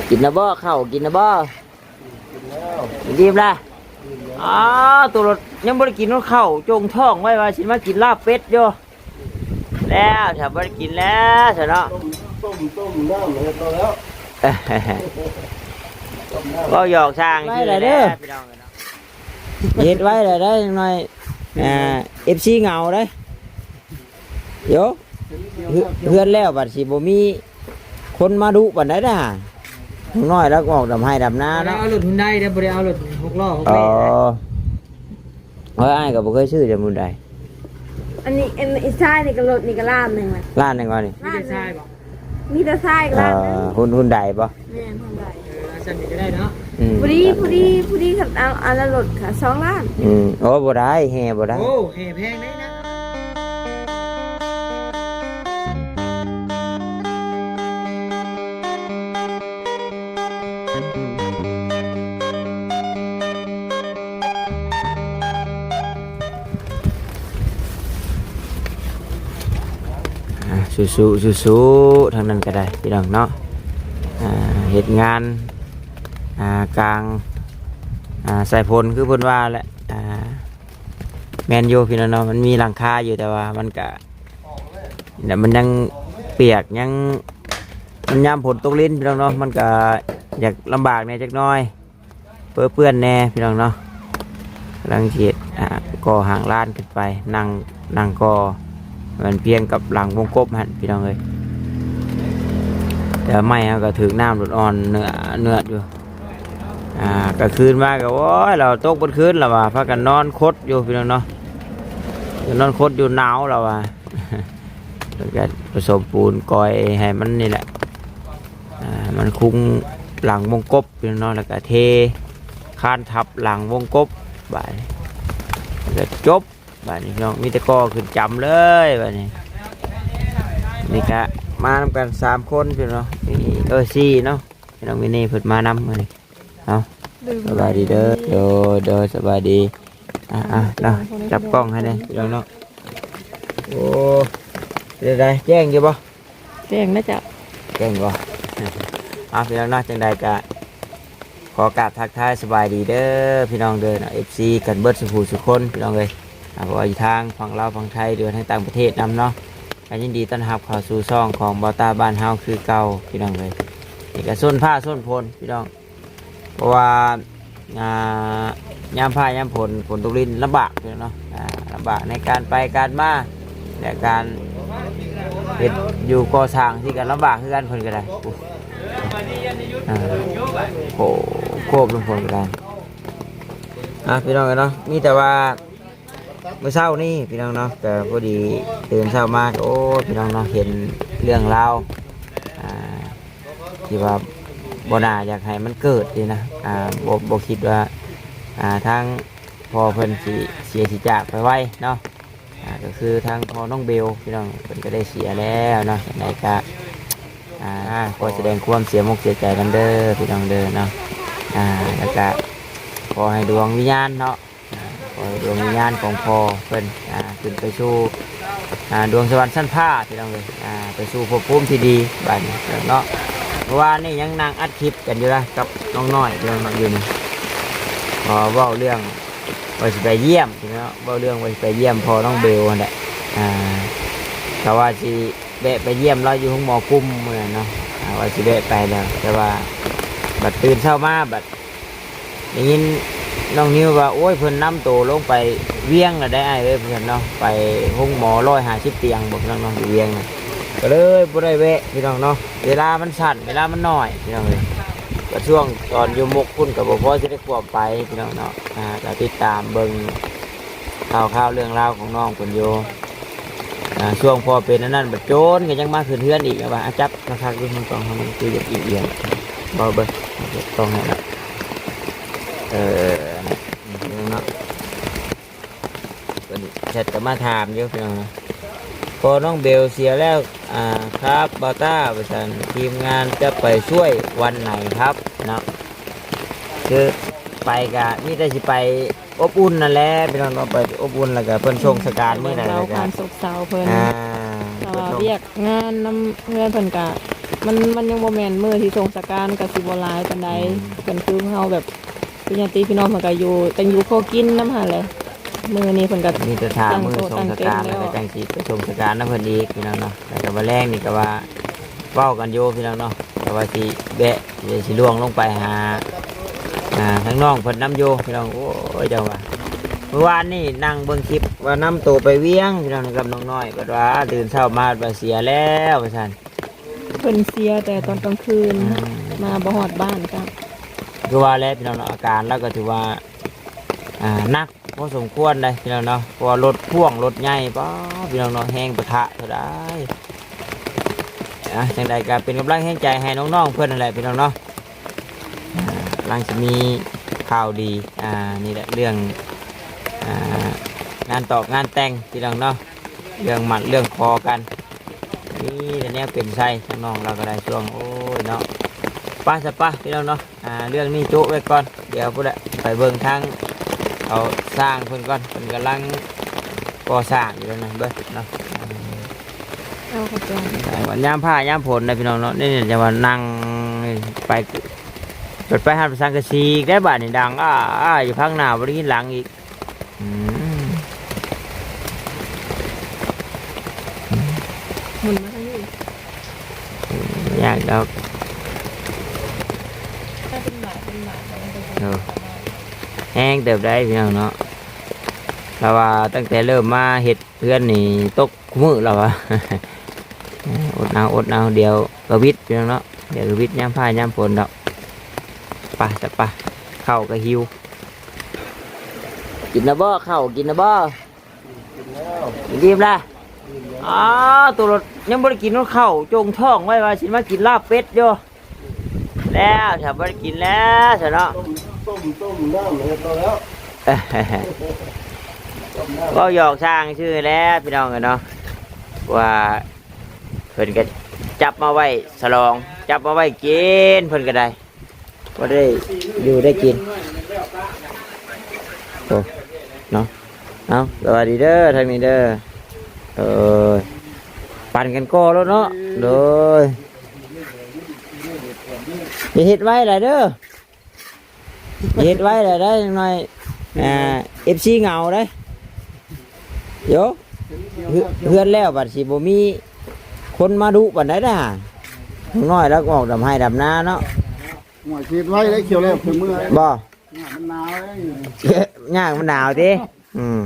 ກິນແລ້ວບໍ່? ເຂົ້າກິນແລ້ວບໍ່? ກິນແລ້ວ. ອີ່ມລະ? ອໍ ໂຕລົດຍັງບໍ່ໄດ້ກິນເຂົ້າ ຈົ່ງທ້ອງໄວ້ວ່າຊິມາກິນລາບເປັດຢູ່. ແລ້ວ ຖ້າບໍ່ໄດ້ກິນແລ້ວຊະເນາະ. ຕົ້ມ ຕົ້ມ ຕົ້ມນ້ຳໃຫ້ເຂົາແລ້ວ. ເວົ້າຫຍອກຊ່າງຊື່ແຫຼະ ພີ່ນ້ອງເອີຍເນາະ. ເຮັດໄວ້ແລ້ວໄດ໋ ຈັກໜ້ອຍ ອ່າ ເອັຟຊີເຫງົາໄດ໋. ໂຢ ເຮືອນ ເຮືອນແລ້ວບັດຊິບໍ່ມີຄົນມາດຸປານໃດດາ. ນ້ອງນ້ອຍລາວກໍອອກດຳໄຮ່ດຳນາເນາະ. ເອົາລົດຮຸນໄດເດ້ ບໍ່ໄດ້ເອົາລົດຫົກລໍ້ຫົກ ອໍ ເລີຍ. ເອີ ອ້າຍກໍບໍ່ເຄີຍຊື້ຈັກຮຸນໄດ. ອັນນີ້ ອັນ ອີຊາຍນີ້ກໍລົດນີ້ກໍລ້ານໜຶ່ງລະ. ລ້ານໜຶ່ງບໍ່ນີ້? ມີແຕ່ຊາຍບໍ່? ມີແຕ່ຊາຍກໍລ້ານໜຶ່ງ. ເອີ ຮຸນ ຮຸນໄດບໍ່? ແມ່ນ ຮຸນໄດ. ເອີ ຊັ້ນນີ້ກໍໄດ້ເນາະ. ອືມ ພໍດີ ພໍດີ ພໍດີ ຄັນເອົາອັນລະລົດກະສອງລ້ານ. ອືມ ໂອ້ ບໍ່ໄດ້ ແຫ່ບໍ່ໄດ້. ໂອ້ ແຫ່ແພງເດ້ນະ. ອ່າ ສູ້ໆ ສູ້ໆ ທາງນັ້ນກໍໄດ້ ພີ່ນ້ອງເນາະ. ອ່າ ເຮັດງານ ອ່າ ກາງ ອ່າ ສາຍຝົນ ຄືເພິ່ນວ່າແຫຼະ. ອ່າ ແມ່ນຢູ່ ພີ່ນ້ອງເນາະ, ມັນມີຫຼັງຄາຢູ່ ແຕ່ວ່າມັນກະ ແລະ ມັນຍັງປຽກ ຍັງ ມັນຍາມຝົນຕົກລິນ ພີ່ນ້ອງເນາະ, ມັນກະຢາກລຳບາກແດ່ຈັກໜ້ອຍ ເປື້ອນແດ່ ພີ່ນ້ອງເນາະ. ກຳລັງຊິເຮັດ ອ່າ ກໍ່ຫ້າງລານຂຶ້ນໄປ ນັ່ງ ນັ່ງກໍ່ ມັນພຽງກັບຫຼັງວົງກົບຫັ້ນ ພີ່ນ້ອງເອີຍ. ແຕ່ໄມ້ເຮົາກໍຖືກນ້ຳລົດອ່ອນເນືອດ ເນືອດຢູ່. ອ່າ ກາງຄືນມາກໍ ໂອ້ຍ ລາວຕົກເບິດຄືນລາວວ່າ ພາກັນນອນຄົດຢູ່ ພີ່ນ້ອງເນາະ, ນອນຄົດຢູ່ ໜາວລາວວ່າ. ເພິ່ນກໍປະສົມປູນກ່ອຍໃຫ້ມັນນີ້ແຫຼະ ອ່າ ໃຫ້ມັນຄຸງຫຼັງວົງກົບ ພີ່ນ້ອງເນາະ, ແລ້ວກໍເທຄານທັບຫຼັງວົງກົບ. ບາດນີ້ກໍຈົບ ບາດນີ້ ພີ່ນ້ອງ ມີແຕ່ກໍ່ຂຶ້ນຈຳເລີຍບາດນີ້. ນີ້ກະມານຳກັນສາມຄົນ ພີ່ນ້ອງເນາະ, ມີ ເອີ ສີ່ເນາະ. ພີ່ນ້ອງມິນີເພິ່ນມານຳມື້ນີ້. ເອົາ ສະບາຍດີເດີ. ໂດຍ ໂດຍ ສະບາຍດີ. ອ່າໆ ເນາະ ຈັບກ້ອງໃຫ້ແດ່ ພີ່ນ້ອງເນາະ. ໂອ້ ເປັນໃດ ແຈ້ງຢູ່ບໍ່? ແຈ້ງນະເຈົ້າ. ແຈ້ງບໍ່? ເອົາ ພີ່ນ້ອງເນາະ, ຈັ່ງໃດກະຂໍກາບທັກທາຍສະບາຍດີເດີ ພີ່ນ້ອງເດີເນາະ, ເອັຟຊີກັນເບິດສູ່ຜູ້ສູ່ຄົນ ພີ່ນ້ອງເອີຍ. ອ່າ ບໍ່ວ່າຢູ່ທາງຝັ່ງລາວ ຝັ່ງໄທ ຫຼືວ່າທາງຕ່າງປະເທດນຳເນາະ, ກໍຍິນດີຕ້ອນຮັບເຂົ້າສູ່ຊ່ອງຂອງບ່າວຕ້າບ້ານເຮົາຄືເກົ່າ ພີ່ນ້ອງເອີຍ. ນີ້ກໍຊົນຟ້າຊົນຝົນ ພີ່ນ້ອງ, ເພາະວ່າ ອ່າ ຍາມຟ້າຍາມຝົນ ຝົນຕົກລິນລຳບາກ ພີ່ນ້ອງເນາະ, ອ່າ ລຳບາກໃນການໄປການມາ ແລະ ການເຮັດຢູ່ກໍ່ສ້າງທີ່ກໍລຳບາກຄືກັນ ເພິ່ນກໍໄດ້. ອ່າ ໂອ້ ໂຄບລົງຝົນກໍໄດ້. ອ່າ ພີ່ນ້ອງເອີຍເນາະ, ມີແຕ່ວ່າ ມື້ເຊົ້ານີ້ ພີ່ນ້ອງເນາະ ກໍພໍດີຕື່ນເຊົ້າມາ ໂອ້ ພີ່ນ້ອງເນາະ ເຫັນເລື່ອງລາວ ອ່າ ທີ່ວ່າບໍ່ໜ້າຢາກໃຫ້ມັນເກີດນີ້ນະ. ອ່າ ບໍ່ ບໍ່ຄິດວ່າ ອ່າ ທາງພໍ່ເພິ່ນຊິເສຍຊິຈາກໄປໄວເນາະ. ອ່າ ກໍຄືທາງພໍ່ນ້ອງເບວ ພີ່ນ້ອງ ເພິ່ນກໍໄດ້ເສຍແລ້ວເນາະ. ຈັ່ງໃດກໍ ອ່າ ຂໍສະແດງຄວາມເສຍມົກເສຍໃຈນຳເດີ ພີ່ນ້ອງເດີເນາະ. ອ່າ ແລ້ວກໍຂໍໃຫ້ດວງວິນຍານເນາະ ອ່າ ຂໍໃຫ້ດວງວິນຍານຂອງພໍ່ເພິ່ນ ອ່າ ຂຶ້ນໄປສູ່ ອ່າ ດວງສະຫວັນຊັ້ນຟ້າ ພີ່ນ້ອງເອີຍ, ອ່າ ໄປສູ່ພົບພູມທີ່ດີບາດນີ້ເນາະ. ເມື່ອວານນີ້ຍັງນັ່ງອັດຄລິບກັນຢູ່ນະ ກັບນ້ອງນ້ອຍ ພີ່ນ້ອງເນາະ ຢູ່ນີ້. ເວົ້າເລື່ອງວ່າຊິໄປຢ້ຽມ ພີ່ນ້ອງເນາະ, ເວົ້າເລື່ອງວ່າຊິໄປຢ້ຽມພໍ່ນ້ອງເບວຫັ້ນແຫຼະ. ອ່າ ກໍວ່າຊິ ແວະໄປຢ້ຽມລາວຢູ່ໂຮງໝໍກຸມມື້ນັ້ນເນາະ, ອ່າ ວ່າຊິແວະໄປແລ້ວ ແຕ່ວ່າບັດຕື່ນເຊົ້າມາ ບັດໄດ້ຍິນນ້ອງນິວວ່າ ໂອ້ຍ ເພິ່ນນຳໂຕລົງໄປວຽງແລ້ວໄດ໋ອ້າຍເອີຍ ເພິ່ນເນາະ, ໄປໂຮງໝໍຮ້ອຍຫ້າສິບຕຽງບໍ ພີ່ນ້ອງເນາະ ຢູ່ວຽງນະ. ກໍເລີຍບໍ່ໄດ້ແວະ ພີ່ນ້ອງເນາະ, ເວລາມັນສັ້ນ ເວລາມັນໜ້ອຍ ພີ່ນ້ອງເອີຍ. ກໍຊ່ວງຕອນຢູ່ມຸກພຸ້ນກໍບໍ່ພໍຊິໄດ້ຄວບໄປ ພີ່ນ້ອງເນາະ. ອ່າ ກໍຕິດຕາມເບິ່ງ ຂ່າວຄາວເລື່ອງລາວຂອງນ້ອງເພິ່ນຢູ່. ອ່າ ຊ່ວງພໍ່ເປັນອັນນັ້ນ ບັດໂຈນກໍຍັງມາຂຶ້ນເຮືອນອີກ ວ່າ ອາ ຈັບຄັກໆ ຢູ່ ມັນຕ້ອງໃຫ້ມັນຄືຢາກອີກອຽງ ເວົ້າເບິ່ງ ຕ້ອງໃຫ້ນະ. ເອີ ເນາະ ເພິ່ນແຊັດກໍມາຖາມຢູ່ ພີ່ນ້ອງເນາະ. ພໍ່ນ້ອງເບວເສຍແລ້ວ ອ່າ ຄັບ ບ່າວຕ້າ ວ່າຊັ້ນ, ທີມງານຈະໄປຊ່ວຍວັນໄຫນຄັບ ເນາະ. ຄືໄປກະມີແຕ່ຊິໄປອົບອຸ່ນນັ້ນແຫຼະ ພີ່ນ້ອງເນາະ, ໄປອົບອຸ່ນ ແລ້ວກະເພິ່ນສົ່ງສະການມື້ໃດ ແລ້ວກະ ຄວາມໂສກເສົ້າເພິ່ນ ອ່າ ເພາະວ່າວຽກງານນຳເຮືອນເພິ່ນກະ ມັນ ມັນຍັງບໍ່ແມ່ນມື້ທີ່ສົ່ງສະການ ກໍຊິບໍ່ຫຼາຍປານໃດ. ອືມ ເພິ່ນຄືເຮົາແບບ ຄືຍາດຕິພີ່ນ້ອງເພິ່ນກໍຢູ່ ຕັ້ງຢູ່ພໍກິນນຳຫັ້ນແຫຼະ. ມື້ນີ້ເພິ່ນກໍມີແຕ່ຖ້າມື້ສົ່ງສະການ ແລ້ວກໍຈັ່ງຊິໄປສົ່ງສະການນຳເພິ່ນອີກ ພີ່ນ້ອງເນາະ. ແລ້ວກໍມື້ແລງນີ້ກໍວ່າເວົ້າກັນຢູ່ ພີ່ນ້ອງເນາະ ກໍວ່າຊິແວະ ຊິລ່ວງລົງໄປຫາ ອ່າ ທາງນ້ອງເພິ່ນນຳຢູ່ ພີ່ນ້ອງ. ໂອ້ຍ ເຈົ້າວ່າ ມື້ວານນີ້ນັ່ງເບິ່ງຄລິບວ່ານຳໂຕໄປວຽງ ພີ່ນ້ອງ ກັບນ້ອງນ້ອຍ ບັດວ່າຕື່ນເຊົ້າມາວ່າເສຍແລ້ວວ່າຊັ້ນ. ເພິ່ນເສຍແຕ່ຕອນກາງຄືນ ອືມ ມາບໍ່ຮອດບ້ານຊ້ຳ. ຄືວ່າແຫຼະ ພີ່ນ້ອງເນາະ ອາການລາວກໍຖືວ່າ ອ່າ ໜັກພໍສົມຄວນໄດ໋ ພີ່ນ້ອງເນາະ ເພາະວ່າລົດພ່ວງລົດໃຫຍ່ ປ້າ ພີ່ນ້ອງເນາະ ແຮງປະທະເທົ່າໃດ. ອ່າ ຈັ່ງໃດກໍເປັນກຳລັງແຮງໃຈໃຫ້ນ້ອງໆເພິ່ນນັ້ນແຫຼະ ພີ່ນ້ອງເນາະ. ອ່າ ກຳລັງຊິມີຂ່າວດີ ອ່າ ນີ້ແຫຼະ ເລື່ອງ ອ່າ ງານຕອກງານແຕ່ງ ພີ່ນ້ອງເນາະ ເລື່ອງໝັດເລື່ອງຂໍກັນ ມີແຕ່ແນວເປັນໄຊ. ທາງນ້ອງລາວກໍໄດ້ຊ່ວງ ໂອ້ຍເນາະ ໄປຊະ ໄປ ພີ່ນ້ອງເນາະ. ອ່າ ເລື່ອງນີ້ໂຈະໄວ້ກ່ອນ ດຽວພຸ້ນແຫຼະ ໄປເບິ່ງທາງເຂົາສ້າງເພິ່ນກ່ອນ ເພິ່ນກຳລັງກໍ່ສ້າງຢູ່ເນາະ ເບິ່ງເນາະ. ເອົາເຂົ້າໃຈ ຍາມຟ້າຍາມຝົນນະ ພີ່ນ້ອງເນາະ. ນີ້ຈະວ່ານັ່ງໄປ ໄປຫັ້ນໄປສັງກະສີອີກໄດ໋ ບາດນີ້ດັງ ອ້າ ອ້າ ຢູ່ທາງໜ້າ ບໍ່ໄດ້ຍິນຫຼັງອີກ. ອືມ ໝູນມາທາງນີ້ ບໍ່ຍາກດອກ. ຖ້າເປັນໝາກ ເປັນໝາກ ໂອ້ ແຮງເຕີບໄດ໋ ພີ່ນ້ອງເນາະ ເພາະວ່າຕັ້ງແຕ່ເລີ່ມມາເຮັດເຮືອນນີ້ຕົກ ຄູ່ມື້ແລ້ວວະ. ອົດເອົາ ອົດເອົາ ດຽວກໍຫວິດ ພີ່ນ້ອງເນາະ ດຽວກໍຫວິດຍາມຟ້າຍາມຝົນດອກ. ໄປຊະ ໄປ ເຂົ້າກໍຫິວ. ກິນແລ້ວບໍ່ ເຂົ້າກິນແລ້ວບໍ່? ກິນແລ້ວ ກິນອີ່ມແລ້ວ. ອໍ ໂຕລົດຍັງບໍ່ໄດ້ກິນຮອດເຂົ້າ ຈົ່ງທ້ອງໄວ້ວ່າຊິມາກິນລາບເປັດຢູ່. ແລ້ວ ຖ້າບໍ່ໄດ້ກິນແລ້ວຊະເນາະ ຕົ້ມ ຕົ້ມ ຕົ້ມນ້ຳເຮັດແລ້ວ ເວົ້າຫຍອກຊ່າງຊື່ແຫຼະ ພີ່ນ້ອງເອີຍເນາະ ວ່າເພິ່ນກໍຈັບມາໄວ້ສະຫຼອງ ຈັບມາໄວ້ກິນ ເພິ່ນກໍໄດ້ ບໍ່ໄດ້ຢູ່ໄດ້ກິນ. ໂອ້ ເນາະ ເອົາ ສະບາຍດີເດີ ທາງນີ້ເດີ. ເອີ ປັ່ນກັນກໍໂລດເນາະ ໂດຍ. ຢ່າເຮັດໄວຫຼາຍເດີ ຢ່າເຮັດໄວຫຼາຍໄດ໋ ຈັກໜ້ອຍ ອ່າ ເອັຟຊີເຫງົາໄດ໋. ໂຢ ເຮືອນ ເຮືອນແລ້ວບັດຊິບໍ່ມີຄົນມາດຸປານໃດດາ. ນ້ອງນ້ອຍລາວກໍອອກດຳໄຮ່ດຳນາເນາະ. ໂອ້ຍ ຊິເຮັດໄວໄດ໋ ຂຽວແລ້ວເພິ່ນເມື່ອຍ ບໍ່? ຍາກມັນໜາວເດ້ ຍາກມັນໜາວຕິ. ອືມ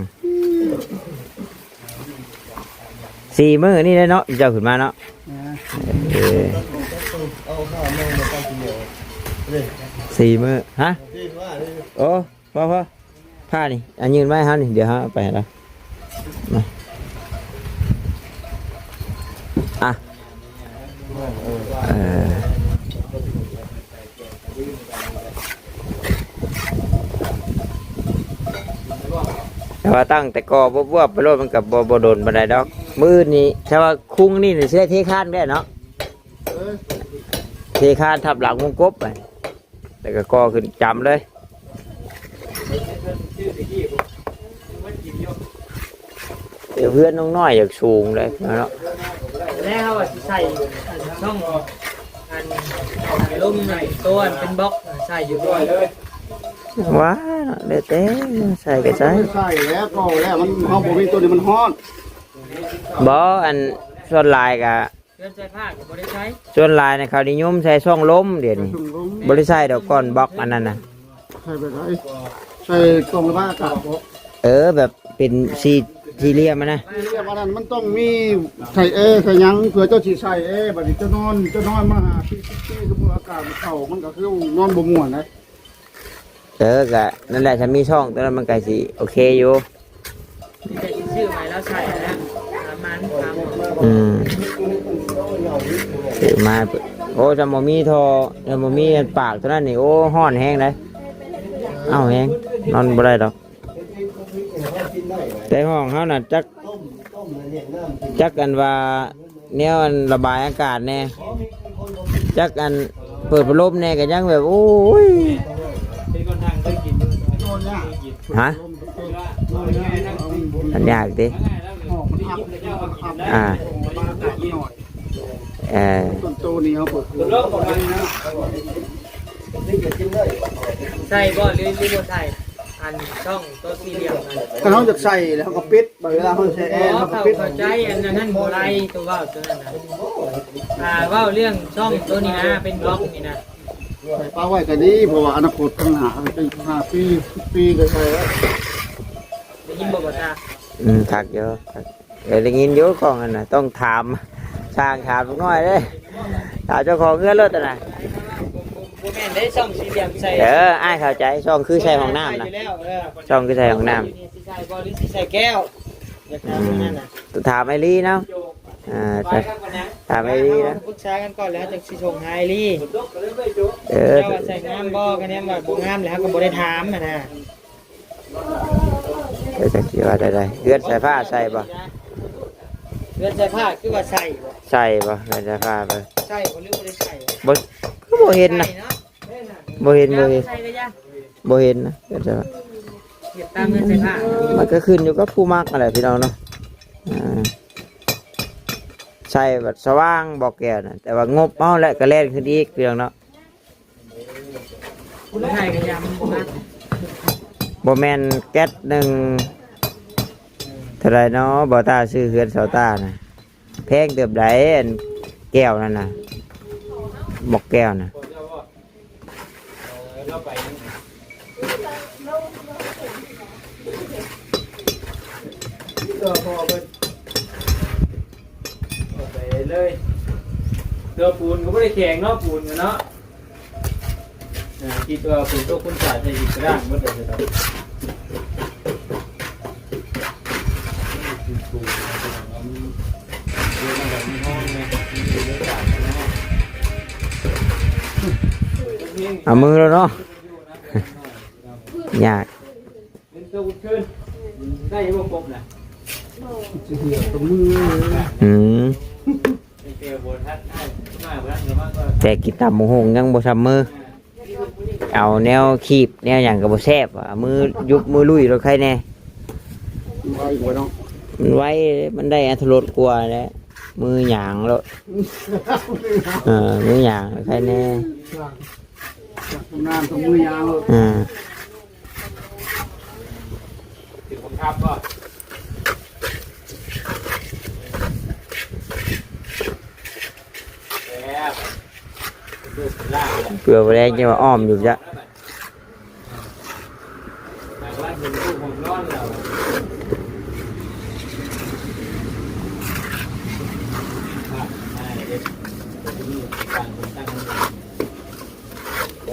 ສີ່ມື້ນີ້ເດ້ເນາະ ເຈົ້າຂຶ້ນມາເນາະ. ເອີ ສີ່ມື້ ຮະ? ໂອ້ ພໍໆ ຜ້ານີ້ ອ່ະ ຍື່ນໄວ້ໃຫ້ເຮົານີ້ ດຽວເຮົາເອົາໄປໃຫ້ລາວ. ມາ ອ່ະ ເອີ ແຕ່ວ່າຕັ້ງແຕ່ກໍ່ບວບໆໄປໂລດ ມັນກໍບໍ່ ບໍ່ດົນປານໃດດອກ. ມື້ອື່ນນີ້ ຖ້າວ່າຄຸງນີ້ ຊິໄດ້ເທຄານແລ້ວເນາະ ເອີ ເທຄານທັບຫຼັງວົງກົບໄປ ແລ້ວກໍກໍ່ຂຶ້ນຈຳເລີຍ. ເອີ ເຮືອນນ້ອງນ້ອຍຢາກສູງເດ້ເນາະ. ແລ້ວເຮົາວ່າຊິໃສ່ອັນຊ່ອງ ອັນລົມ ອັນຕົວອັນເປັນບລັອກໃສ່ຢູ່. ວ່າເນາະ ແລ້ວແຕ່ໃສ່ກໍໃສ່ ໃສ່ແລ້ວກໍແລ້ວ ມັນ ເຮົາບໍ່ມີຕົວນີ້ມັນຮ້ອນ. ບໍ່ ອັນສ່ວນຫຼາຍກໍ ເຮືອນໃສ່ຜ້າກໍບໍ່ໄດ້ໃຊ້ ສ່ວນຫຼາຍນະ ເຂົານິຍົມໃສ່ຊ່ອງລົມດຽວນີ້ ໃສ່ຊ່ອງລົມ ບໍ່ໄດ້ໃສ່ດອກ ກ້ອນບລັອກອັນນັ້ນນະ. ໃສ່ແບບໃດ? ໃສ່ກ່ອງລະບາຍອາກາດບໍ? ເອີ ແບບເປັນສີ່ ສີ່ຫຼ່ຽມຫັ້ນນະ. ສີ່ຫຼ່ຽມອັນນັ້ນມັນຕ້ອງມີໃສ່ແອ ໃສ່ຫຍັງ ເພື່ອເຈົ້າຊິໃສ່ແອ. ບັດນີ້ເຈົ້ານອນ ເຈົ້ານອນມາຫ້າປີ ສິບປີ ສົມມຸດອາກາດມັນເຂົ້າ ມັນກໍຄືນອນບໍ່ມ່ວນນະ. ເອີ ກະນັ້ນແຫຼະ ຖ້າມີຊ່ອງຕົວນັ້ນມັນກະຊິໂອເຄຢູ່. ມີແຕ່ຊິຊື້ໃຫ້ລາວໃສ່ຫັ້ນແຫຼະ ປະມານສາມ ອືມ ຊື້ມາ ໂອ້ ຖ້າບໍ່ມີທໍ່ ຖ້າບໍ່ມີອັນປາກຕົວນັ້ນນີ້ ໂອ້ ຮ້ອນແຮງເດ້. ອ້າວ ແຮງ ນອນບໍ່ໄດ້ດອກ. ແຕ່ຫ້ອງເຮົານະ ຈັກ ຈັກອັນວ່າ ແນວອັນລະບາຍອາກາດແດ່ ຈັກອັນເປີດພັດລົມແດ່ ກໍຍັງແບບ ໂອ້ຍ ຮະ? ມັນຍາກຕິ ອ່າ ເອີ ຕົ້ນໂຕນີ້ເຮົາກໍ ໃສ່ບໍ່ ຫຼື ຫຼືບໍ່ໃສ່? ອັນຊ່ອງໂຕສີ່ຫຼ່ຽມນັ້ນ ຄັນເຮົາຢາກໃສ່ແລ້ວເຮົາກໍປິດ ບາດເວລາເຮົາໃສ່ແອ ເຮົາກໍປິດ. ເຂົ້າໃຈ ອັນນັ້ນບໍ່ໄດ້ ໂຕເວົ້າໂຕນັ້ນນະ ອ່າ ເວົ້າເລື່ອງຊ່ອງໂຕນີ້ນະ ເປັນບລັອກນີ້ນະ ໃສ່ປະໄວ້ກໍດີ ເພາະວ່າອະນາຄົດຂ້າງໜ້າ ເຮົາຈະອີກຫ້າປີ ສິບປີກໍໃສ່ແລ້ວ. ໄດ້ຍິນບໍ່ ບໍ່ຕາ? ອືມ ຄັກຢູ່ ຄັກ. ເອີ ໄດ້ຍິນຢູ່ຂອງອັນນະ ຕ້ອງຖາມ ຊ່າງຖາມລູກນ້ອຍເດ້ ຖາມເຈົ້າຂອງເຮືອນໂລດຫັ້ນນະ. ບໍ່ແມ່ນເດ້ ຊ່ອງສີ່ຫຼ່ຽມໃສ່ ເອີ ອ້າຍເຂົ້າໃຈ ຊ່ອງຄືໃສ່ຫ້ອງນ້ຳນະ ຢູ່ແລ້ວ ເອີ ຊ່ອງຄືໃສ່ຫ້ອງນ້ຳ ນີ້ຊິໃສ່ບໍ່ ຫຼືຊິໃສ່ແກ້ວ? ຢາກຖາມອັນນັ້ນນະ ຖາມອ້າຍລີເນາະ ອ່າ ຖາມອ້າຍລີນະ ປຶກສາກັນກ່ອນແລ້ວຈັ່ງຊິສົ່ງໃຫ້ອ້າຍລີ. ເອີ ເຈົ້າວ່າໃສ່ງາມບໍ່? ຄະແນນວ່າບໍ່ງາມແລ້ວ ເຮົາກໍບໍ່ໄດ້ຖາມຫັ້ນນະ. ເອີ ຈັກຊິວ່າໄດ້ໃດ ເຮືອນສາຍຟ້າໃສ່ບໍ່? ເຮືອນສາຍຟ້າຄືວ່າໃສ່ບໍ່? ໃສ່ບໍ່ ເຮືອນສາຍຟ້າບໍ່? ໃສ່ບໍ່ ຫຼືບໍ່ໄດ້ໃສ່? ບໍ່ ຄືບໍ່ເຫັນນະ ໃສ່ເນາະ ບໍ່ເຫັນ ບໍ່ເຫັນ ໃສ່ກໍຢ່າ ບໍ່ເຫັນນະ ເຮືອນສາຍຟ້າ ເຮັດຕາມເຮືອນສາຍຟ້າ ມັນກໍຂຶ້ນຢູ່ກັບຜູ້ມັກຫັ້ນແຫຼະພີ່ນ້ອງເນາະ. ອ່າ ໃສ່ບັດສະຫວ່າງບໍ່ແກ້ວນະ ແຕ່ວ່າງົບເຮົາແຫຼະ ກໍແລ່ນຂຶ້ນອີກພີ່ນ້ອງເນາະ. ບໍ່ແມ່ນແກັດໜຶ່ງເທົ່າໃດເນາະ ບໍ່ຕາຊື້ເຮືອນຊາວຕານະ ແພງເຕີບໃດ ອັນແກ້ວນັ້ນນະ ໝາກແກ້ວນະ. ເອີ ພໍເພິ່ນ ເອົາໄປເລີຍ ຕົວປູນກໍບໍ່ໄດ້ແຂງເນາະ ປູນກໍເນາະ ອ່າ ຄິດວ່າຝົນຕົກຝົນສາດໃສ່ອີກກະດ້າງໝົດເລີຍ. ເອົາມືແລ້ວເນາະ ຍາກ. ເປັນຕົວບຸນຄືນ ໄດ້ບໍ່ຄົບນະ? ຊິເຫື່ອຕົວມື. ອືມ ແຕ່ກິນຕຳບັກຫຸ່ງຍັງບໍ່ຊ່ຳມື. ເອົາແນວຄີບແນວຫຍັງກໍບໍ່ແຊບ ເອົາມືຍຸບມືລຸຍໂລດໄຄແນ່. ໄວກວ່າເນາະ ມັນໄວ ມັນໄດ້ອັດຕະລົດກວ່າແຫຼະ ມືຫຍາງໂລດ. ເອີ ມືຫຍາງໂລດໄຄແນ່. ນານຕົງມືຍາວ. ອ່າ ຖືກບັງຄັບບໍ່? ແຊບ ເກືອບໍ່ແດງ ຈະວ່າອ້ອມຢູ່ຈ້ະ.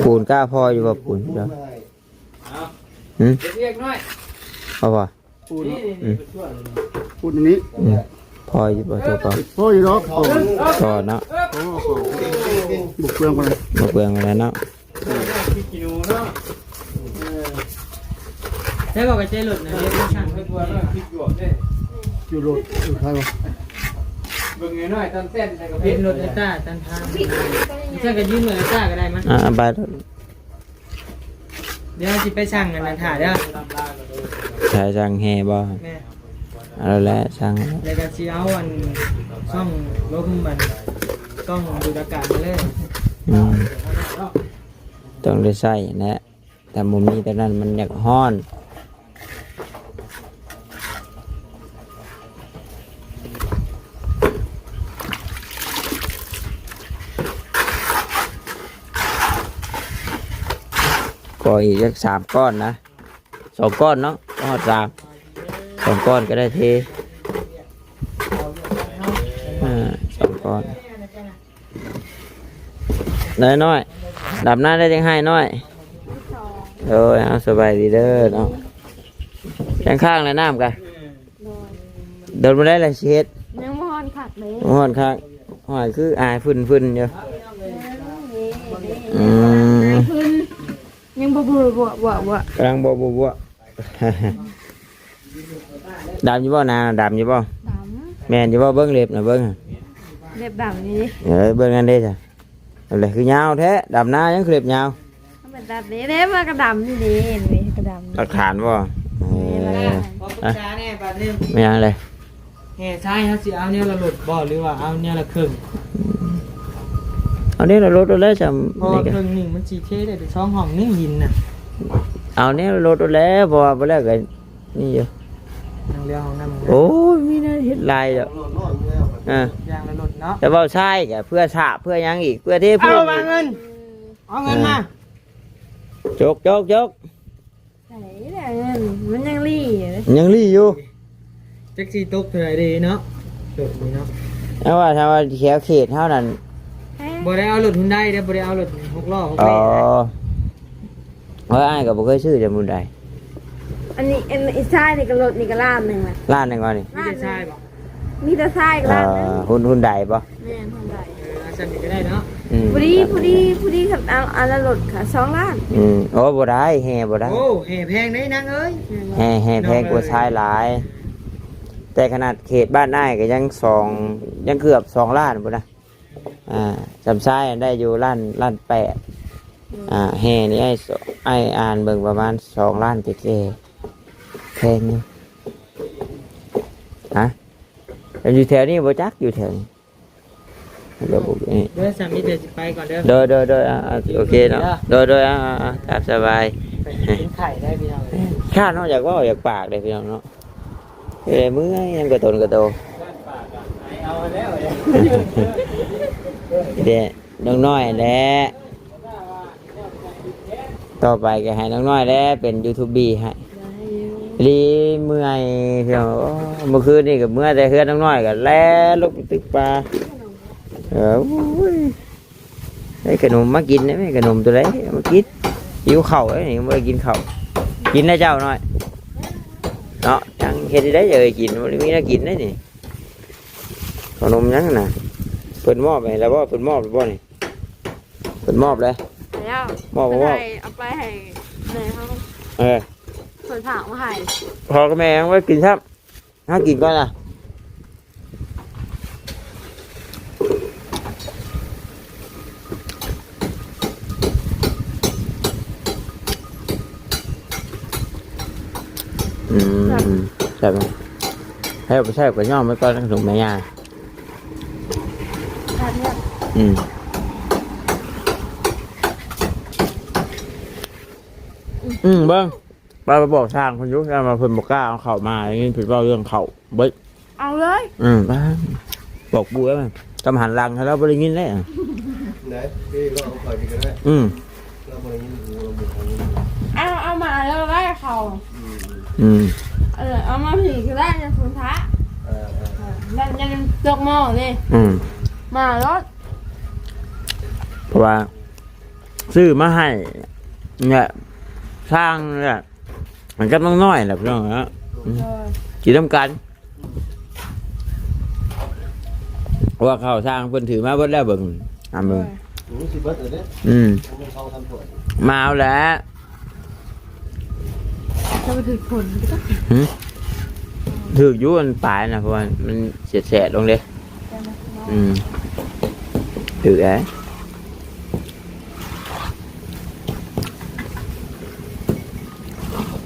ປູນກ້າພໍຢູ່ບໍ່? ປູນເນາະ. ເອົາ ຫຶ? ເຮັດວຽກໜ້ອຍ ເອົາບໍ່? ປູນເນາະ. ອືມ ປູນອັນນີ້. ອືມ ພໍຢູ່ບໍ່? ໂຕເກົ່າ ພໍຢູ່ດອກ. ພໍເນາະ. ພໍ ບໍ່ເປືອງປານໃດ ບໍ່ເປືອງປານໃດເນາະ. ໃຊ້ບໍ່ໄປໃຊ້ລົດນະ ເຮັດຊ່າງເພິ່ນ ຢູ່ລົດ ຢູ່ໃສວະ? ເບິ່ງໜ້ອຍໆ ຕອນເຕັ້ນໃສ່ກະເປັນລົດໄອ້ຕ້າຕັນທາງ ຊັ້ນກໍຢືມລົດໄອ້ຕ້າກໍໄດ້ມາ. ອ່າ ໄປ. ດຽວຊິໄປສັ່ງອັນນັ້ນຖ້າເດີ ຖ້າສັ່ງແຮ່ບໍ່? ແມ່ນ ເອົາແລ້ວແຫຼະ ສັ່ງ ແລ້ວກໍຊິເອົາອັນຊ່ອງລົມ ອັນກ້ອງດູດອາກາດມາເລີຍ. ອືມ ຕ້ອງໄດ້ໃຊ້ແຫຼະ ຖ້າບໍ່ມີຕົວນັ້ນມັນຢາກຮ້ອນ. ກໍອີກຈັກສາມກ້ອນນະ ສອງກ້ອນເນາະ ຮອດສາມ ສອງກ້ອນກໍໄດ້ເທ ອ່າ ສອງກ້ອນ. ໄດ້ນ້ອຍ ດຳນາໄດ້ຈັ່ງໄຮ່ນ້ອຍ. ໂດຍ ເອົາ ສະບາຍດີເດີເນາະ. ແຂ້ງຂ້າງແລະນ້ຳກະ ໂດຍ ດົນບໍ່ໄດ້ລະຊິເຮັດ ຍັງບໍ່ຮ້ອນຄັກເດ້ ບໍ່ຮ້ອນຄັກ. ຫ້ອຍ ຄືອາຍຟຶ້ນໆຢູ່. ອືມ ຍັງບໍ່ບົວໆ ກຳລັງບໍ່ບົວໆ. ດຳຢູ່ບໍ່ນາ? ດຳຢູ່ບໍ່? ດຳ. ແມ່ນຢູ່ບໍ່? ເບິ່ງເລັບນະ ເບິ່ງ ເລັບດຳນີ້. ເອີ ເບິ່ງນັ້ນເດ້ຊະ ເລັບຄືຍາວແທ້ ດຳນາຍັງຄືເລັບຍາວ. ເອົາໄປຕັດເດ້ ເດ້ ມັນກໍດຳນີ້ເດ້ ນີ້ກໍດຳ ຫຼັກຖານບໍ່? ເອີ ແມ່ນລະ ຂໍປຶກສາແດ່ບາດໜຶ່ງ. ແມ່ນຫຍັງເລີຍ? ແຫ່ຊາຍເຮົາຊິເອົາແນວລະລົດບໍ່ ຫຼືວ່າເອົາແນວລະເຄິ່ງ? ອືມ ເອົາແນວລະລົດໂລດແລ້ວ ຊ່ຳ ເພາະວ່າເຄິ່ງໜຶ່ງມັນຊິເທໄດ້ແຕ່ສອງຫ້ອງນີ້ ຫີນນະ. ເອົາແນວລະລົດໂລດແລ້ວ ເພາະວ່າບໍ່ແລ້ວກໍນີ້ຢູ່. ຍັງເຫຼືອຫ້ອງນ້ຳ ໂອ້ຍ ມີແນວເຮັດຫຼາຍດອກ. ອ່າ ຢ່າງລະລົດເນາະ. ແຕ່ເວົ້າຊາຍກໍເພື່ອສາບເພື່ອຫຍັງອີກ ເພື່ອເທ ເພື່ອ ເອົາມາເງິນ ເອົາເງິນມາ. ຈົກ ຈົກ ຈົກ. ໃສລະເງິນ ມັນຍັງຫຼີ້ຢູ່ເດ້ ຍັງຫຼີ້ຢູ່. ຈັກຊິຕົກເທົ່າໃດເດ້ເນາະ ຕົກນີ້ເນາະ. ເອົາວ່າ ຖ້າວ່າແຖວເຂດເຮົານັ້ນ ແພງ ບໍ່ໄດ້ເອົາລົດຮຸນໄດເດ້ ບໍ່ໄດ້ເອົາລົດຫົກລໍ້ຫົກ ອໍ ເດ້. ເອີ ອ້າຍກໍບໍ່ເຄີຍຊື້ຈຳບຸນໃດ. ອັນນີ້ ອັນ ອີຊາຍນີ້ກໍລົດນີ້ກໍລ້ານໜຶ່ງລະ ລ້ານໜຶ່ງວ່ານີ້. ມີແຕ່ຊາຍບໍ່? ມີແຕ່ຊາຍ ເອີ ລ້ານໜຶ່ງ. ຮຸນ ຮຸນໄດບໍ່? ແມ່ນ ຮຸນໄດ. ເອີ ເອົາຊັ້ນນີ້ກໍໄດ້ເນາະ. ອືມ ພໍດີ ພໍດີ ພໍດີຄັນເອົາອັນລະລົດກະສອງລ້ານ. ອືມ ໂອ້ ບໍ່ໄດ້ ແຫ່ບໍ່ໄດ້. ໂອ້ ແຫ່ແພງເດ້ນາງເອີຍ. ແມ່ນບໍ່? ແຫ່ ແຫ່ແພງກວ່າຊາຍຫຼາຍ. ແຕ່ຂະໜາດເຂດບ້ານອ້າຍກໍຍັງສອງ ຍັງເກືອບສອງລ້ານພຸ້ນນະ. ອ່າ ຈຳຊາຍໄດ້ຢູ່ລ້ານ ລ້ານແປດ. ອືມ ອ່າ ແຫ່ນີ້ອ້າຍ ອ້າຍອ່ານເບິ່ງປະມານສອງລ້ານແກ່ໆ ແພງຢູ່. ຮະ? ແຕ່ຢູ່ແຖວນີ້ບໍ່ຈັກ ຢູ່ແຖວນີ້. ດຽວ ໂອເຄ ເດີ ສາມີ ດຽວຊິໄປກ່ອນເດີ. ໂດຍ ໂດຍ ໂດຍ ອ່າ ໂອເຄເນາະ. ໂດຍ ໂດຍ ອ່າ ຕາມສະບາຍ. ເປັນໄຂ້ໄດ້ພີ່ນ້ອງ. ຂ້ານ້ອງຢາກເວົ້າຢາກປາກເດ້ພີ່ນ້ອງເນາະ. ເອີ ເມື່ອຍ ຍັງກະຕົນກະໂຕ. ເດ້ ນ້ອງນ້ອຍແຫຼະ. ຕໍ່ໄປກໍໃຫ້ນ້ອງນ້ອຍແຫຼະເປັນຢູທູບບີໃຫ້. ດີ ເມື່ອຍພີ່ນ້ອງ. ໂອ້ ເມື່ອຄືນນີ້ກໍເມື່ອແຕ່ເຮືອນນ້ອງນ້ອຍ ກໍແລ່ນລົງໄປຕຶກປາ. ເອີ ໂອ້ຍ ໄດ້ຂະໜົມມາກິນໄດ້ໄໝ? ຂະໜົມຕົວໃດເອົາມາກິນ? ຫິວເຂົ້າເດ້ນີ້ ບໍ່ໄດ້ກິນເຂົ້າ. ກິນແລ້ວເຈົ້ານ້ອຍເນາະ. ຍັງເຮັດໄດ້ເອີຍກິນ ບໍ່ໄດ້ມີແນວກິນໄດ້ນີ້. ຂະໜົມຫຍັງນະ? ເພິ່ນມອບໃຫ້ແລ້ວບໍ່? ເພິ່ນມອບແລ້ວບໍ່ນີ້? ເພິ່ນມອບແລ້ວ ແລ້ວ ມອບ ເພິ່ນ ມອບ ໃຫ້ ເອົາໄປໃຫ້ແມ່ເຮົາ. ເອີ ເພິ່ນຝາກມາໃຫ້ ພໍ່ກັບແມ່ຍັງບໍ່ໄດ້ກິນຊ້ຳ. ຫາກິນກ່ອນລະ. ອືມ ແຊບ ແຊບ. ໃຫ້ເອົາໄປໃຊ້ກໍຍ້ອມໄວ້ກ່ອນ ຂະໜົມແມ່ຍ່າ. ອືມ ອືມ ເບິ່ງ ວ່າໄປບອກຊ່າງເພິ່ນຢູ່ ຢ້ານວ່າເພິ່ນບໍ່ກ້າເອົາເຂົ້າມາ ໄດ້ຍິນເພິ່ນເວົ້າເລື່ອງເຂົ້າເບິດ. ເອົາເລີຍ. ອືມ ບອກປູແລ້ວ ຈຳຫັນຫຼັງໃຫ້ລາວບໍ່ໄດ້ຍິນເດ້. ໄດ້ ເອີ ລາວເອົາເຂົ້າກິນກໍໄດ້. ອືມ ລາວບໍ່ໄດ້ຍິນ ເອົາ ເອົາມາແລ້ວໄດ້ເຂົ້າ. ອືມ ເອີ ເອົາມາຜີກໍໄດ້ ຢ່າສົນທະ. ເອີ ເອີ ເອີ ມັນຍັງຕົກໝໍ້ເດ້. ອືມ ມາໂລດ. ເພາະວ່າ ຊື້ມາໃຫ້ນີ້ແຫຼະ ຊ່າງນີ້ແຫຼະ ມັນກັບນ້ອງນ້ອຍແຫຼະພີ່ນ້ອງເນາະ. ອືມ ເອີ ກິນນຳກັນ ເພາະວ່າເຂົ້າຊ່າງເພິ່ນຖືມາເບິດແລ້ວ ເບິ່ງ ອາ ເບິ່ງ. ໂອ້ຍ ຊິເບິດແລ້ວເດ້. ອືມ ເອົາເຂົ້າທຳຖ້ວຍ ມາເອົາແຫຼະ. ຈະໄປຖືກຝົນ ຫື? ຖືກຢູ່ອັນປາຍນະ ເພາະວ່າມັນແສດໆລົງເດ້. ອືມ ຖືກແຫຼະ.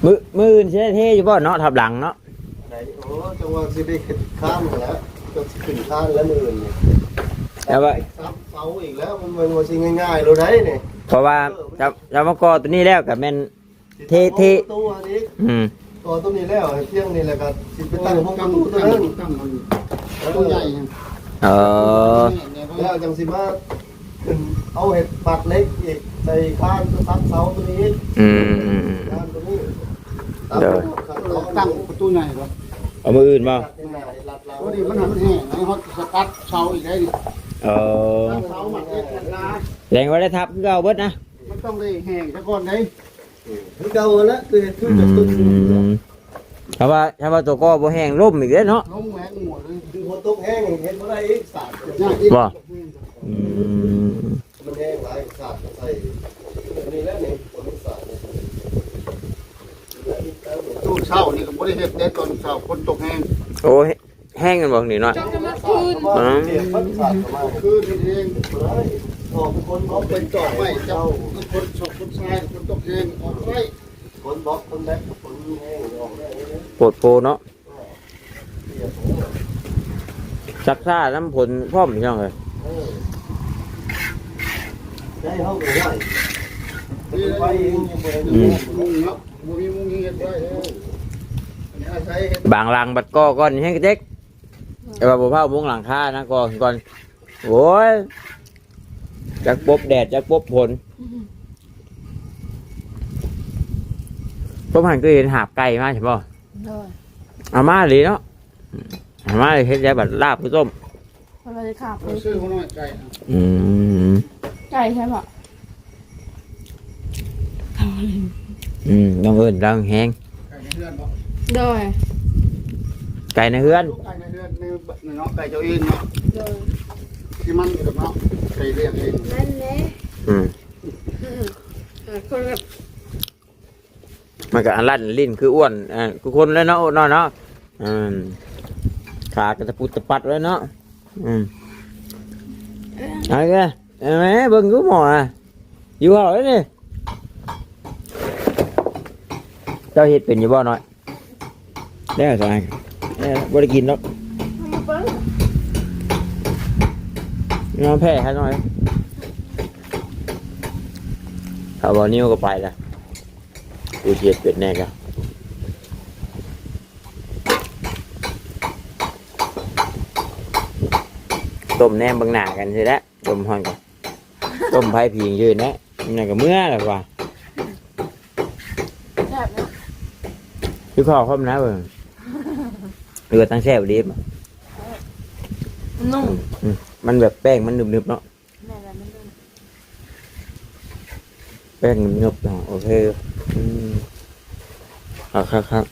ມື້ ມື້ອື່ນຊິໄດ້ເທຢູ່ບໍ່ເນາະ ທັບຫຼັງເນາະ? ໄດ້ ໂອ້ ຈັ່ງວ່າຊິໄດ້ຂຶ້ນຄານແລ້ວ ຈະຊິຂຶ້ນຄານແລ້ວມື້ອື່ນນີ້. ແຕ່ວ່າ ຊັບເສົາອີກແລ້ວ ມັນ ມັນບໍ່ຊິງ່າຍໆໂລດໃດນີ້. ເພາະວ່າ ເອີ ຈະ ຈະມາກໍ່ຕົວນີ້ແລ້ວກໍແມ່ນ ເທ ເທ ປະຕູອັນນີ້ ອືມ ຕໍ່ຕົວນີ້ແລ້ວ ໃຫ້ພຽງນີ້ແລ້ວກໍຊິໄປຕັ້ງຫ້ອງປະຕູຕົວນັ້ນ ຕັ້ງ ຕັ້ງມັນ ເອີ ໂຕໃຫຍ່ຫັ້ນ ເອີ ແລ້ວຈັ່ງຊິມາຂຶ້ນເອົາເຮັດບາດເຫຼັກອີກ ໃສ່ຄານສະຕັກເສົາຕົວນີ້ອີກ ອືມ ຄານຕົວນີ້ ໂດຍ ຕັ້ງປະຕູໃຫຍ່ບໍ່? ເອົາມື້ອື່ນບໍ່? ພໍດີມັນຫັ້ນແຫ້ງ ໃຫ້ຮອດສະຕັກເສົາອີກໄດ້ນີ້ ເອີ ເສົາມັດເຫຼັກມັດລາ ແລງວ່າໄດ້ທັບຄືເກົ່າເບິດນະ ມັນຕ້ອງໄດ້ແຫ້ງຊະກ່ອນເດ້. ຄືເກົ່າຫັ້ນແຫຼະ ຄືເຮັດຄື ອືມ ຖ້າວ່າ ຖ້າວ່າຕົວກໍບໍ່ແຫ້ງ ລົ້ມອີກເດ້ເນາະ ລົງແຮງໝົດເລີຍ ຄືຝົນຕົກແຮງເຮັດບໍ່ໄດ້ອີກ ສາດ ຍາກອີກ ບໍ່ ອືມ ມັນແຮງຫຼາຍ ສາດໃສ່ ອັນນີ້ແຫຼະນີ້ ຝົນສາດ ຕອນເຊົ້ານີ້ກໍບໍ່ໄດ້ເຮັດເດ້ ຕອນເຊົ້າຝົນຕົກແຮງ ໂອ້ຍ ແຮງແມ່ນບໍ່ນີ້ນ້ອຍ? ເຈົ້າກໍມາຄືນ ອືມ ຄືນເຮັດເອງ ອອກຄົນເອົາໄປຕອກໄມ້ ເຈົ້າຄົນຊອກຄົນຊາຍ ຝົນຕົກແຮງ ອອກໄມ້ ຄົນບອກຄົນແບກ ຄົນແຮງອອກໄດ້ເດ້ ໂພດໂພເນາະ ເອີ ຊັກຊ້ານຳຝົນພ້ອມ ພີ່ນ້ອງເອີຍ ເອີ. ໄດ້ເຮົາກໍໄດ້ ໄປເອງ ອືມ ເນາະ ບໍ່ມີມຸງເຮັດໄວ້ແລ້ວ ອັນນີ້ອາໄສເຮັດ ບາງຫຼັງບັດກໍ່ກ່ອນແຮງເຈັກ ແຕ່ວ່າບໍ່ພ້າວມຸງຫຼັງຄານະ ກໍ່ກ່ອນ ໂອ້ຍ ຈັກປົບແດດ ຈັກປົບຝົນ ພົມຫັ້ນຄືເຫັນຫາບໄກ່ມາໃຊ່ບໍ່? ໂດຍ ເອົາມາອີ່ຫຼີເນາະ ເອົາມາເຮັດແບບລາບຄືຕົ້ມ ເພິ່ນວ່າຊິຂາບ ເອົາຊື້ຫົວນ້ອຍໄກ່ ອືມ ໄກ່ໃຊ່ບໍ່? ອືມ ນ້ອງເອີ້ນລາວແຮງ ໄກ່ໃນເຮືອນບໍ່? ໂດຍ ໄກ່ໃນເຮືອນ ລູກໄກ່ໃນເຮືອນ ໃນ ໃນເນາະ ໄກ່ເຈົ້າອື່ນເນາະ ໂດຍ ທີ່ມັນຢູ່ດອກເນາະ ໄກ່ລ້ຽງເອງ ນັ້ນແຫຼະ ອືມ ເອີ ຄົນລະ ມັນກໍອັນລັ່ນ ຫຼິ້ນຄືອ້ວນ ເອີ ຄືຄົນແຫຼະເນາະ ເນາະ ເນາະ ອືມ ຂາກໍຕະປຸດຕະປັດແລ້ວເນາະ ອືມ ເອີ ເອົາເດີ ເອົາແມ່ເບິ່ງຢູ່ໝໍ້ນະ ຫິວເຂົ້າແລ້ວນີ້ ເຈົ້າເຮັດເປັນຢູ່ບໍ່ນ້ອຍ? ແລ້ວຊະ ແລ້ວບໍ່ໄດ້ກິນດອກ ນອນແພ້ໃຫ້ໜ້ອຍ ຖ້າບໍ່ນິ້ວກໍໄປລະ ກູເຮັດເປັນແນ່ກະ ຕົ້ມແນມເບິ່ງໜ້າກັນຊີ້ແຫຼະ ຕົ້ມຮ້ອນກໍ ຕົ້ມໄຟຜິງຢູ່ແຫຼະ ມັນກໍເມື່ອແລ້ວວ່າ ແຊບເນາະ ຄືເຂົ້າຄອມນະເບິ່ງ ເອີ ຕັ້ງແຊບດີ ມັນນຸ້ມ ອືມ ມັນແບບແປ້ງມັນໜຶບໆເນາະ ແມ່ນແຫຼະ ມັນນຸ້ມ ແປ້ງໜຶບໆເນາະ ໂອເຄ ອືມ ຄັກໆ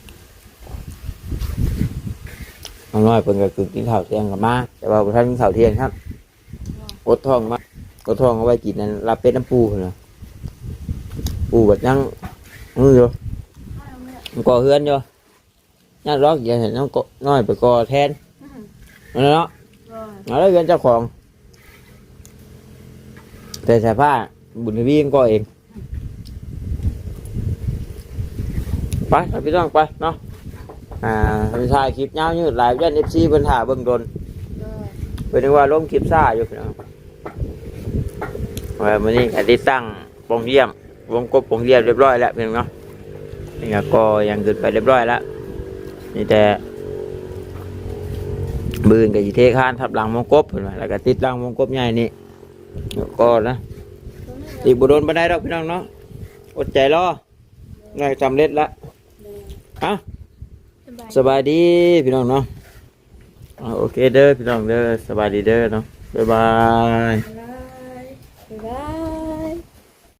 ໆ ນ້ອງນ້ອຍເພິ່ນກໍຄືກິນເຂົ້າທ່ຽງກໍມາ ແຕ່ວ່າບໍ່ທັນກິນເຂົ້າທ່ຽງຊ້ຳ ອົດທ້ອງມາ ອົດທ້ອງເອົາໄວ້ກິນນັ້ນ ລາບເປັດນຳປູ່ພຸ້ນນະ ປູ່ບັດຍັງ ມື້ຢູ່ ມັນກໍ່ເຮືອນຢູ່ ຍາກດອກ ຢ່າໃຫ້ນ້ອງນ້ອຍໄປກໍ່ແທນ ອືມ ນັ້ນແຫຼະເນາະ ໂດຍ ເອົາເລີຍເຮືອນເຈົ້າຂອງ ແຕ່ສາຍຟ້າ ບຸນທະວີມັນກໍ່ເອງ ໄປ ໄປພີ່ນ້ອງໄປເນາະ ອ່າ ໄປຖ່າຍຄລິບຍາວຍືດຫຼາຍ ຢ້ານເອັຟຊີເພິ່ນຖ້າເບິ່ງດົນ ໂດຍ ເພິ່ນນຶກວ່າລົງຄລິບຊ້າຢູ່ພີ່ນ້ອງ ວ່າມື້ນີ້ກໍຕິດຕັ້ງປ່ອງຢ້ຽມ ວົງກົບປ່ອງຢ້ຽມຮຽບຮ້ອຍແລ້ວພີ່ນ້ອງເນາະ ນີ້ກໍກໍ່ຫຍັງຂຶ້ນໄປຮຽບຮ້ອຍແລ້ວ ມີແຕ່ມື້ອື່ນກໍຊິເທຄານທັບຫຼັງວົງກົບເພິ່ນວ່າ ແລ້ວກໍຕິດຫຼັງວົງກົບໃຫຍ່ນີ້ ກໍນະ ອີກບໍ່ດົນປານໃດດອກພີ່ນ້ອງເນາະ ອົດໃຈລໍ ໜ້ອຍສຳເລັດລະ ໂດຍ ເອົ້າ ສະບາຍ ສະບາຍດີພີ່ນ້ອງເນາະ ອ່າ ໂອເຄເດີພີ່ນ້ອງເດີ ສະບາຍດີເດີເນາະ ບາຍບາຍ.